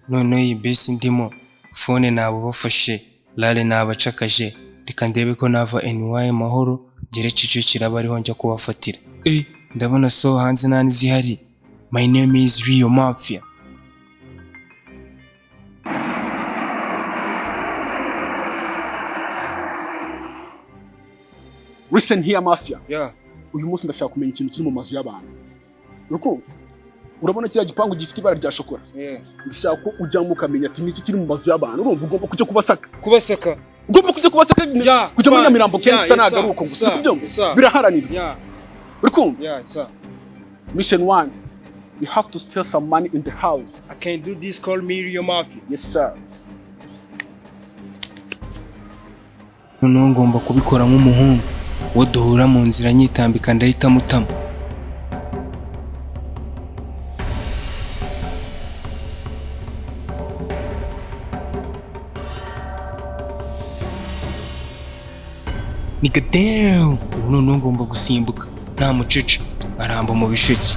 Noneho iyi bisi ndimo, phone nabubafashe, rale nabacakaje. Reka ndebe ko nava NY Mahoro ngere Kicukiro, aba ariho njya kubafatira. Ndabona so hanze nta n'izihari. My name is Rio Mafia. Listen here, Mafia. Yeah. Uyu munsi ndashaka kumenya ikintu kiri mu mazu y'abantu. Urukumva? Urabona kiriya gipangu gifite ibara rya shokora? Yeah. Ndashaka ko ujyamo ukamenya ati niki kiri mu mazu y'abantu. Urumva, ugomba kujya kubasaka. Kubasaka. Ugomba kujya kubasaka. Yeah, kujya muri fine. Nyamirambo kenshi Yeah, yes, nagaruka ngo sir. uri kubyumva? Yes, sir. Biraharanirwa. Yeah. Uri kumva? Yeah, sir. Mission one. You have to steal some money in the house. I can do this, call me Rio Mafia. Yes, sir. Noneho ngomba kubikora nk'umuhungu. Uwo duhura mu nzira nyitambika ndahita mutama. Nigga, damn! Ubu noneho ngomba gusimbuka nta mucece aramba mu bisheke.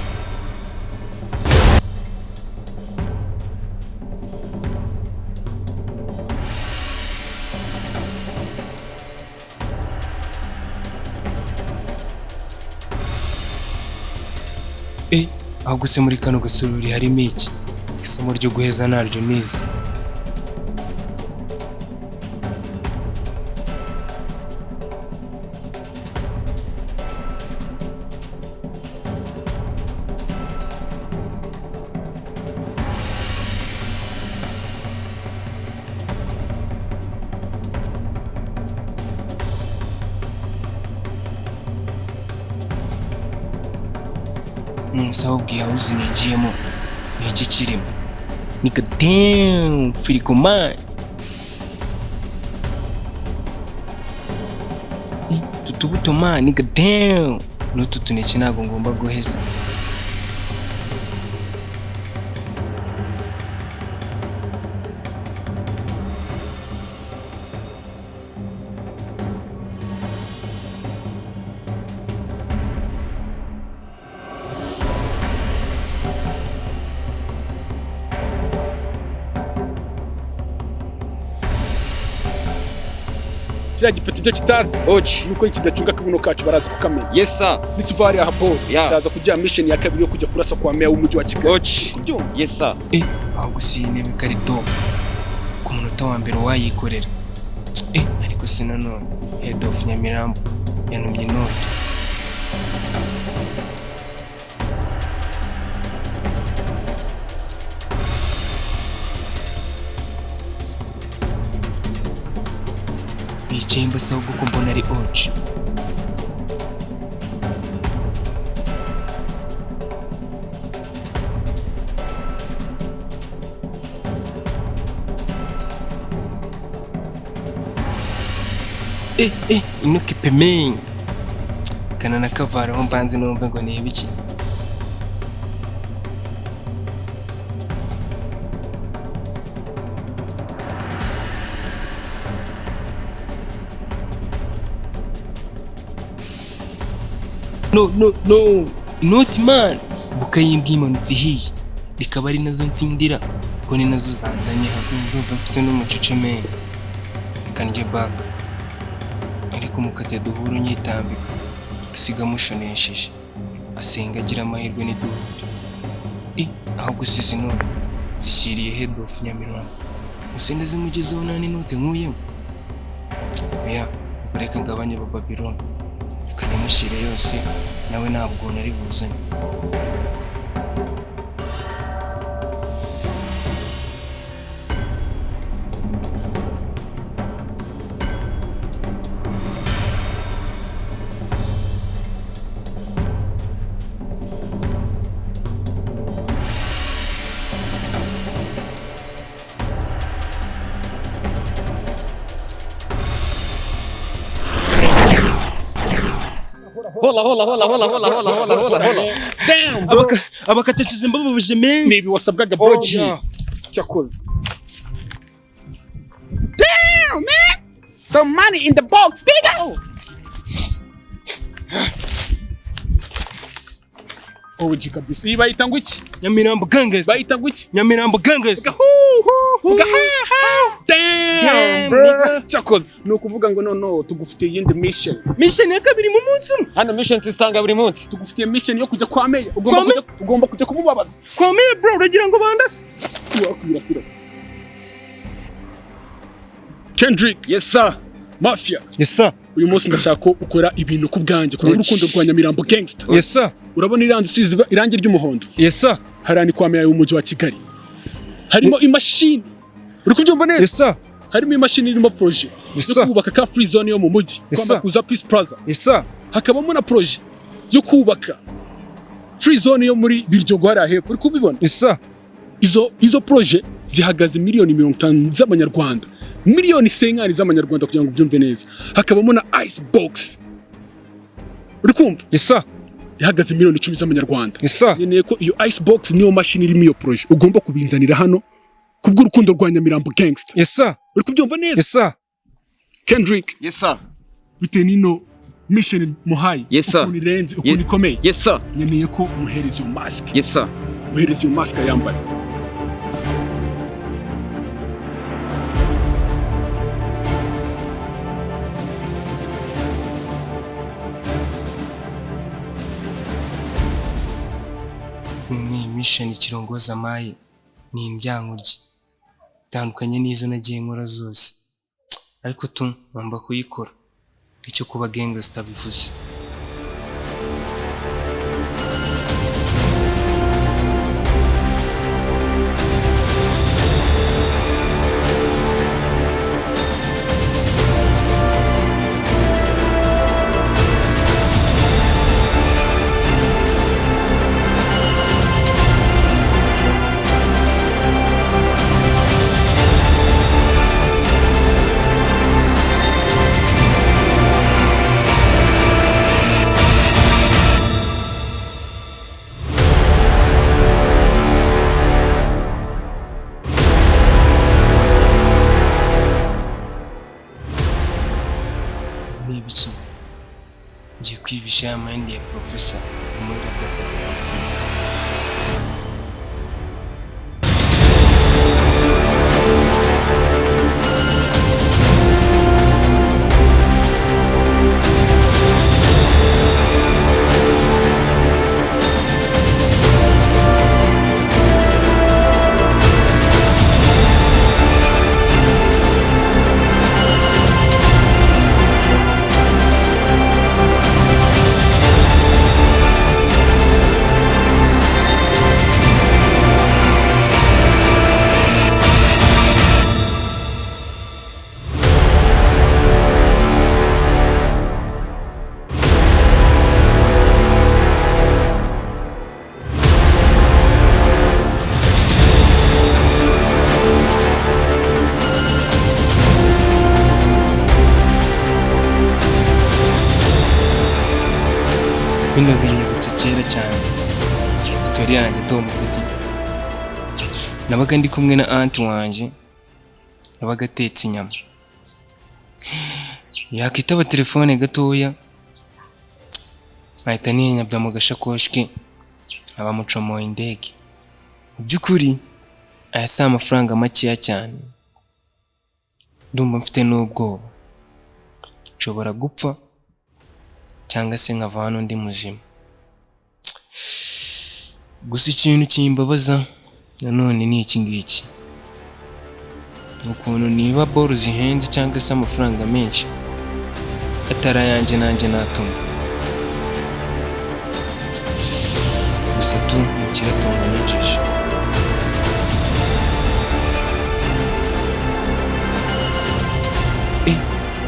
Ahubwo se muri kano gasorori harimo iki? Isomo ryo guheza naryo nize. None se ahubwo iyi house ninjiyemo ni iki kirimo? Nigga, damn, firigo man. Utu tubuto man, nigga, damn. N'utu tuneke ntabwo ngomba guheza. Kiriya gipeti ibyo kitazi Oji. nuko kidacunga akabuno kacu, baraza kukamenya. Yes, sir. Nikiva hariya habo, ndaza kujya mission ya kabiri yo kujya kurasa kwa meya w'umujyi wa Kigali. Oji. Kubyumva? Yes, sir. Ahubwo si iyi ntebe ko ari top. Ku munota wa mbere wayikorera. Ariko si nanone Head of Nyamirambo yanumye inoti. Bicaye mbese ahubwo ko mbona ari oji. Ino kipe kana na kavaraho mbanze numve ngo ni ibiki. No, no, no, inoti man. Voka y'imbwa imanutse ihiye, rikaba ari nazo nsindira kuko ni nazo zanzanye hano. Ndumva mfite n'umucuce man, reka njye back. Ariko mukate duhura unyitambika usiga mushonesheje asenga agira amahirwe ntiduhure. Ahubwo si izi none zishyiriye Head of Nyamirambo, gusa ndazimugezeho nta n'inote nkuyemo. Oya, ubwo reka ngabanye Babylon, reka nyamushyire yose, nawe ntabwo nari buzanye. Hola, hola, hola, hola, hola, hola, hola, hola, hola. Damn, bro. Abakatekizi mbababuje men. Ni ibi wasabwaga, bro. Oh, yeah. Cyakoze. Damn, man. Some money in the box, nigga. OG kabisa. Iyi bayita ngo iki? Nyamirambo Gangers. Bayita ngo iki? Nyamirambo Gangers. Gahuu! Vuga damn, Damn, bro. nigga. Cyakoze ni ukuvuga ngo no tugufitiye iyindi mission. Mission ya kabiri mu munsi umwe. Hano mission tuzitanga buri munsi. Tugufitiye mission yo kujya kwa meya. Ugomba Kwa kujya, ugomba kujya kumubabaza. Kwameye bro, uragira ngo bandase? Wakwirasira. Kendrick. Yes sir. Mafia. Yes sir. Uyu munsi ndashaka ko ukora ibintu ku bwanjye ku rukundo rwa Nyamirambo gangster. Yes sir. Urabona irangi isize irangi ry'umuhondo? Yes sir. Hariya ni kwa meya w'umujyi wa Kigali. Harimo imashini. Uri kubyumva neza? Yes sir. Harimo imashini irimo projet Yes, yo sir. kubaka car free zone yo mu mujyi Yes, kwa sir. Makuza Peace Plaza. Yes sir. Hakabamo na projet yo kubaka free zone yo muri Biryogo hariya hepfo. Uri kubibona? Yes sir. Izo projet zihagaze miliyoni 50 z'amanyarwanda, miliyoni 50 z'amanyarwanda kugira ngo ubyumve neza. Hakabamo na ice box. Uri kumva? Yes sir. Ihagaze miliyoni 10 z'amanyarwanda. Yes sir. Nkeneye ko iyo ice box niyo mashini irimo iyo projet ugomba kubinzanira hano kubw'urukundo rwa Nyamirambo gangster. Yes sir. Uri kubyumva neza? Yes sir. Kendrick, Yes sir. bitewe n'ino mission muhaye, Yes, sir. ukuntu irenze, ukuntu ikomeye, Yes sir. nkeneye ko muhereza iyo mask. Yes sir. Muhereza iyo mask yambaye. None iyi mission kirongoza amaye ni indyankurye itandukanye n'izo nagiye nkora zose, ariko tu ngomba kuyikora, icyo kuba gangster bivuze. Ni ibiki ngiye kwibisha ya mind ya professor muri Gasabira? Bino binyibutsa kera cyane story yanjye ndi umupeti. Nabaga ndi kumwe na aunt wanjye, yabaga atetse inyama, yakitaba telefone gatoya nkahita ninyabya mu gashakoshi ke abamucomoye indege. Mu by'ukuri aya si amafaranga makeya cyane, ndumva mfite n'ubwoba nshobora gupfa cyangwa se nkava hano ndi muzima. Gusa ikintu kimbabaza nanone ni iki ngiki, ni ukuntu niba boro zihenze cyangwa se amafaranga menshi atari ayanjye nanjye natuma. Gusa tu mukiratunga n'injiji.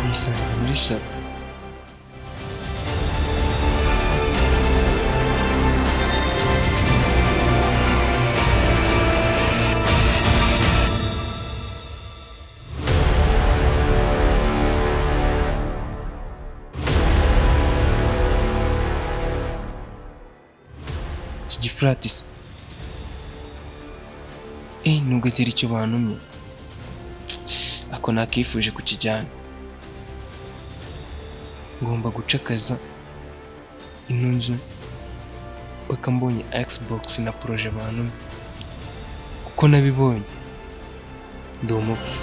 Nisanze muri salo. Iki gifuratisi nubwo atari icyo bantumye, ako nakifuje kukijyana. Ngomba gucakaza ino nzu paka mbonye Xbox na projet bantumye, kuko nabibonye. Ndi umupfu.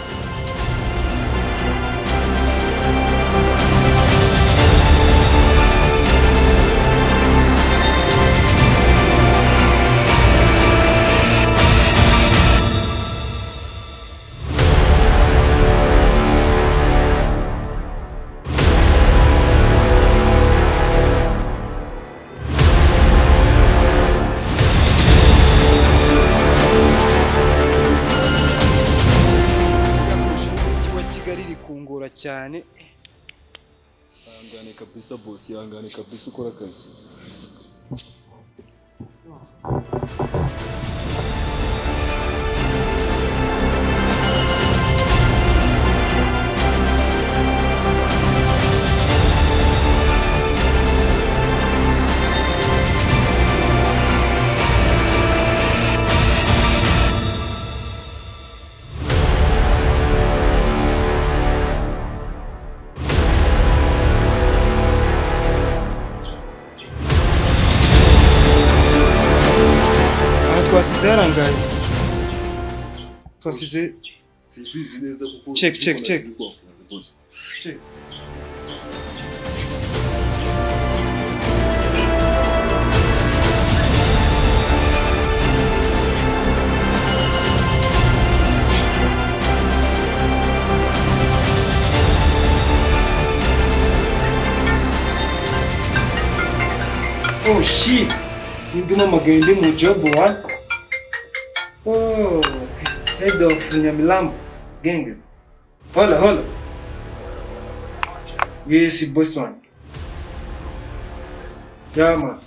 Umujyi wa Kigali iri kungora cyane. Ihangane kabisa boss, ihangane kabisa ukora akazi. Aha twasize harangaye, twasize. Simbizi neza kuko Check, check, check. nasize kuhafunga boss. Check. Oh shit! Nibwo mpamagaye ndi mu job one. Oh, head of Nyamirambo gangs. Hola, hola. Yes, boss one. Yeah, man.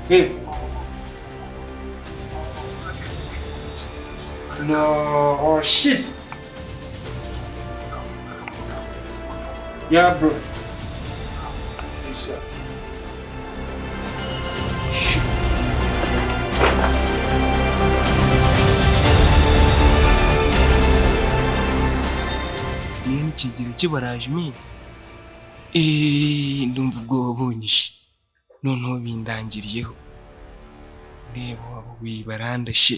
Hey. No, oh shit. Yeah, bro. Yes, sir. Niyo n'ikigero cye baraje mini. Ndumva ubwoba bunyishe, noneho bindangiriyeho. Reba waba wibarandashe.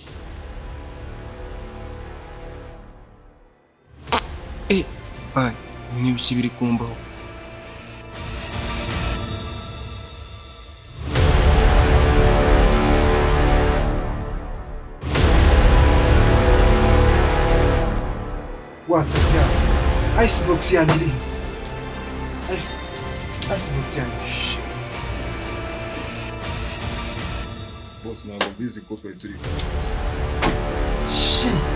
Man, ibi ni ibiki biri kumbaho? What? Yeah. Icebox yanjye iri he? Icebox yanjye. Shit. Boss, ntabwo mbizi kuko twari turi kumwe boss. Shit.